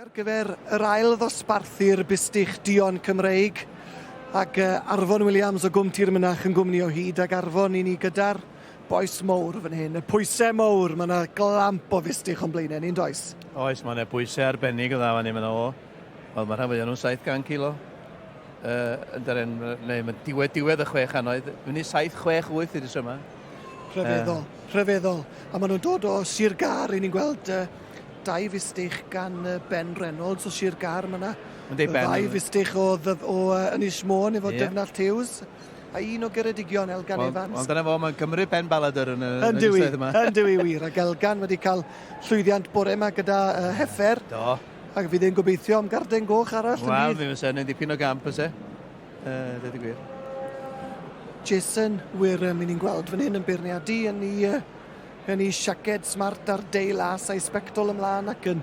Ar gyfer yr ail ddosbarthu'r bustych duon Cymreig ac Arfon Williams o Gwm Tir Mynach yn gwmni o hyd ac Arfon i ni gyda'r bois mowr fan hyn, y pwysau mowr, mae yna glamp o fustych o'n blaenau ni'n does? Oes, mae yna bwysau arbennig o dda fan hyn, mae yna o, wel mae rhan fwyaf nhw'n 700 kilo. Uh, yn daren, neu mae diwedd, diwedd y 600, fyny 7, 6, 8 i'r yma. Rhyfeddol, uh, rhyfeddol. A maen nhw'n dod o Sir Gâr, i ni'n gweld uh, dau fustych gan Ben Reynolds o Sir Gâr. Mae yna ddau fustych o, o Ynys Môn efo yeah. Dyfnallt Hughes a un o Geredigion, Elgan well, Evans. Wel, dyna fo, mae'n Cymru Ben Baladr yn y, yn yn y yma. Yn dywi wir, ac Elgan wedi cael llwyddiant bore yma gyda uh, Heffer. Do. Ac fydd e'n gobeithio am garden goch arall. Wel, mi fysa yn dipyn o gamp fysa. Uh, dweud y gwir. Jason Wareham, ni'n gweld fan hyn yn beirniadu yn ei, uh, yn ei siaced smart a'r dei las a'i sbectol ymlaen ac yn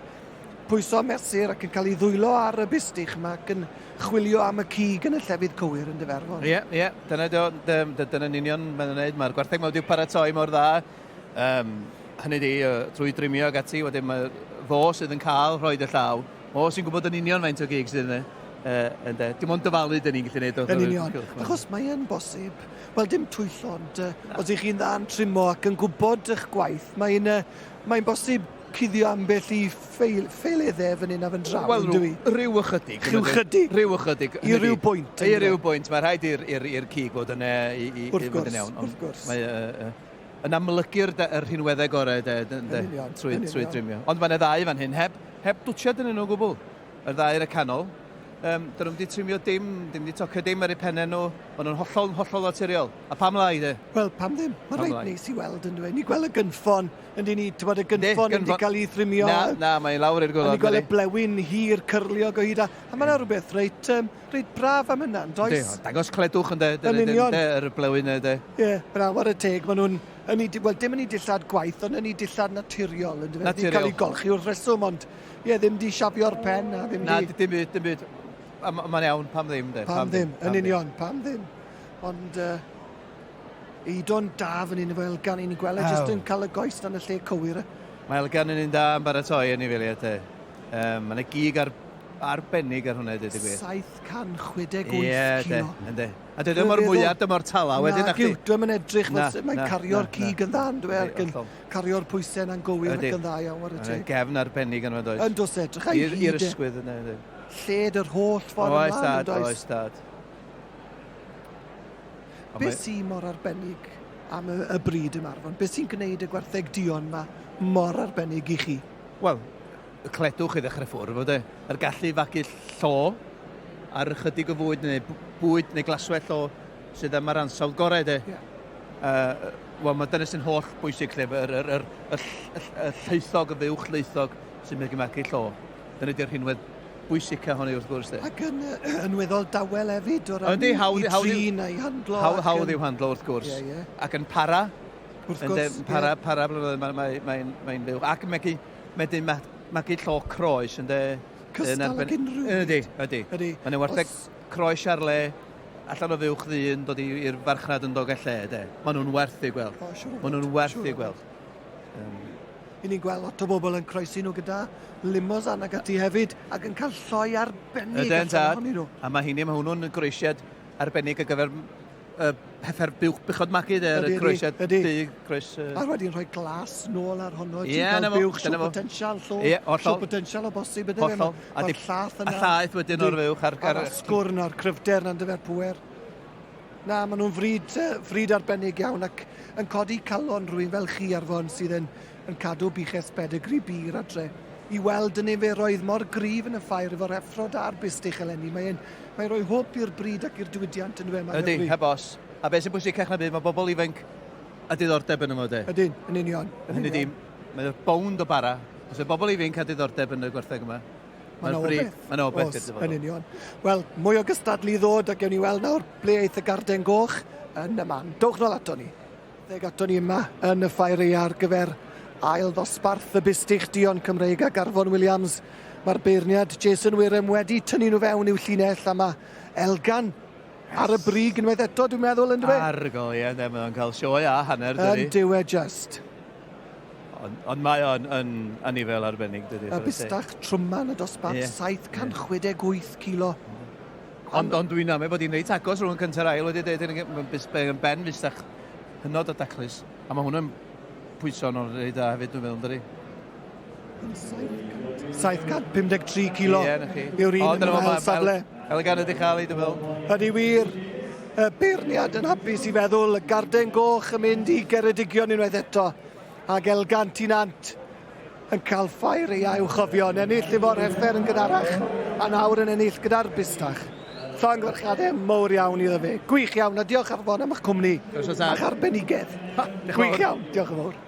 pwyso mesur ac yn cael ei ddwylo ar y bustych yma ac yn chwilio am y cig yn y llefydd cywir yn dyferfon. Ie, yeah, ie, yeah, dyna, dyna'n union mae'n gwneud. Mae'r gwartheg mae wedi'w paratoi mor dda. Um, hynny di, trwy drimio ac ati, wedyn mae fo sydd yn cael rhoi y llaw. O, sy'n gwybod yn union faint o gig sydd yna. Uh, ynde. Dim ond dyfalu dyn ni'n gallu gwneud. Yn union. Achos mae yn bosib, wel dim twyllo, ond uh, os ych chi'n dda'n trimo ac yn gwybod eich gwaith, mae'n uh, mae bosib cuddio ambell i ffeil, ffeileddau fan hyn a fan draw, Wel, rhyw, rhyw ychydig. Rhyw ychydig. Rhyw ychydig. I ryw bwynt. I ryw bwynt. Mae rhaid i'r cig fod yna i, i, i fod yn iawn. Wrth gwrs. Mae, uh, yn amlygu'r yr rhinweddau gorau de, de, de, union, trwy, trwy drimio. Ond mae yna ddau fan hyn, heb, heb dwtsiad yn nhw o gwbl. Y ddau ar y canol. Um, dyn nhw'n wedi trimio dim, dim wedi tocio dim ar eu pennau nhw. Maen nhw'n hollol, hollol naturiol. A pam lai, de? Wel, pam ddim? Mae'n reit neis i weld yn dweud. Ni gweld y gynffon, yn dyn ni, ti'n bod y gynffon yn wedi cael ei thrimio. Na, na, mae'n lawr i'r gwaelod. Ni gweld y blewyn hir cyrliog o hyd. A, a mae'n rhywbeth reit, um, reit braf am hynna, yn does? Dangos cledwch yn de, yn union. De, yr blewyn de. Ie, yeah, braf ar y teg, maen nhw'n, yn ei, wel, dim yn ei dillad gwaith, ond yn ei dillad naturiol. Yn naturiol. Cael ei golchi wrth reswm, ond ie, ddim di siafio'r pen a ddim Na, di... dim byd, dim byd. A mae'n iawn, pam ddim, de? Pam, pam ddim, yn union, pam ddim. Ond uh, Eidon da fan hyn efo Elgan, i'n gweld e jyst yn cael y goes dan y lle cywir. Mae Elgan yn un da yn baratoi yn ei filiad, te. Um, Mae'n gig ar, arbennig ar hwnna, dweud y gwir. 768 Ie, kilo. Ie, ynddi. A dydy mor mwyaf, dyma'r tala wedyn. Na, gyw, dwi'n edrych, mae'n cario'r cig yn dda, yn dwi, ac yn cario'r pwysau yna'n gywir ac yn dda iawn, ware teg. Gefn arbennig yn does? Yn does, edrych a'i hyd. I'r ysgwydd yna, ynddi. Lled yr holl ffordd ymlaen, yn does? Oes, dad. Be sy'n mor arbennig am y, y bryd yma, Arfon? Be sy'n gwneud y gwartheg duon yma mor arbennig i chi? Wel, y cledwch i ddechrau ffwrdd, fod e. Yr gallu i fagu llo ar ychydig o fwyd neu bwyd neu glaswellt o sydd am yr ansawdd gorau, de. Yeah. Uh, Wel, mae dyna sy'n holl bwysig, lle, yr, yr, yr, y, y, y llaethog, y fuwch laethog sy'n mynd i magu llo. Dyna di'r rhinwedd bwysica honni wrth gwrs, de. Ac yn, yn weddol dawel hefyd o ran Yndi, hawdd, i trin a'i handlo. Hawdd, hawdd i'w handlo wrth gwrs. Yeah, yeah. Ac yn para. Wrth gwrs. Yn para, yeah. para blynyddoedd, mae'n mae, mae, mae fyw. Ac mae'n Wedyn ma' magu llo croes ynde? Cystal ag unrhyw byd. Ydy, ydy. Ydy. Mae'n wartheg croes ar le, allan o fuwch ddyn dod i'r farchnad yn Dolgellau, de. Maen nhw'n werth eu gweld. O, siŵr o fod. Maen nhw'n werth eu gweld. Um, I ni'n gweld lot o bobl yn croesi nhw gyda limousin ac ati hefyd, ac yn cael lloi arbennig allan ohonyn nhw. A mae hynny, mae hwnnw'n groesiad arbennig ar gyfer uh, heffer buwch buchod magu de, ar y croesiad du, croes... Uh... A wedyn rhoi glas nôl ar honno, ti'n yeah, cael buwch siw potensial, llo, yeah, siw potensial o bosib, ydyn Hollol. A di, llath yna. A llaeth wedyn o'r fuwch. Ar, ar, asgwrn a'r cryfder na'n dyfer pwer. Na, maen nhw'n fryd, fryd arbennig iawn ac yn codi calon rhywun fel chi Arfon sydd yn, yn cadw buches pedigri bur adre. I weld y niferoedd mor gryf yn y ffair efo'r effro da'r bustych eleni. Mae'n Mae'n rhoi hwb i'r bryd ac i'r diwydiant yn dyw e? Mae'n Ydy, heb os. A beth sy'n bwysicach na byd, mae bobl ifanc a diddordeb yn yma, de. Ydyn, yn union. Yn Hynny di, mae'n bownd o bara. Os yw bobl ifanc a diddordeb yn y gwartheg yma, Mae'n bryd, mae'n obeith i'r dyfodol. Yn union. Wel, mwy o gystadlu i ddod a gewn ni weld nawr ble eith y garden goch yn y man. Dowch nôl ato ni. Ddeg ato ni yma yn y Ffair Aeaf ar gyfer ail ddosbarth y Bustych Duon Cymreig ac Arfon Williams. Mae'r beirniad Jason Wareham wedi tynnu nhw fewn i'w llinell a mae Elgan ar y brig unwaith eto, dwi'n meddwl, yn dweud? Argol, ie, yeah, mae o'n cael sioe a hanner, dydy. Yn dyw e just. Ond on mae o'n yn anifel arbennig, dydy. Y bustach trwma yn y dosbarth, yeah. 768 kilo. Ond, ond dwi'n amau bod hi'n reit agos rhwng y cyntaf a'r ail wedi dweud, mae'n ben fustach hynod o daclus. A mae hwn yn pwyso nhw'n reit da hefyd, dwi'n meddwl, dydy. 753 kilo Ie, 'na chi. yw'r un yn yr ail safle. Elgan ydi chael ei, dwi'n meddwl. Ydy wir, y beirniad yn hapus i feddwl, y garden goch yn mynd i Geredigion unwaith eto, ac Elgan Tinant yn cael ffair ei i'w chofio, yn ennill efo'r heffer yn gynharach, a nawr yn ennill gyda'r bustach. Llongyfarchiadau mowr iawn iddo fe. Gwych iawn, a diolch Arfon am eich cwmni. Croeso, tad. A'ch arbenigedd. Diolch yn Gwych fawr. iawn, diolch yn fawr.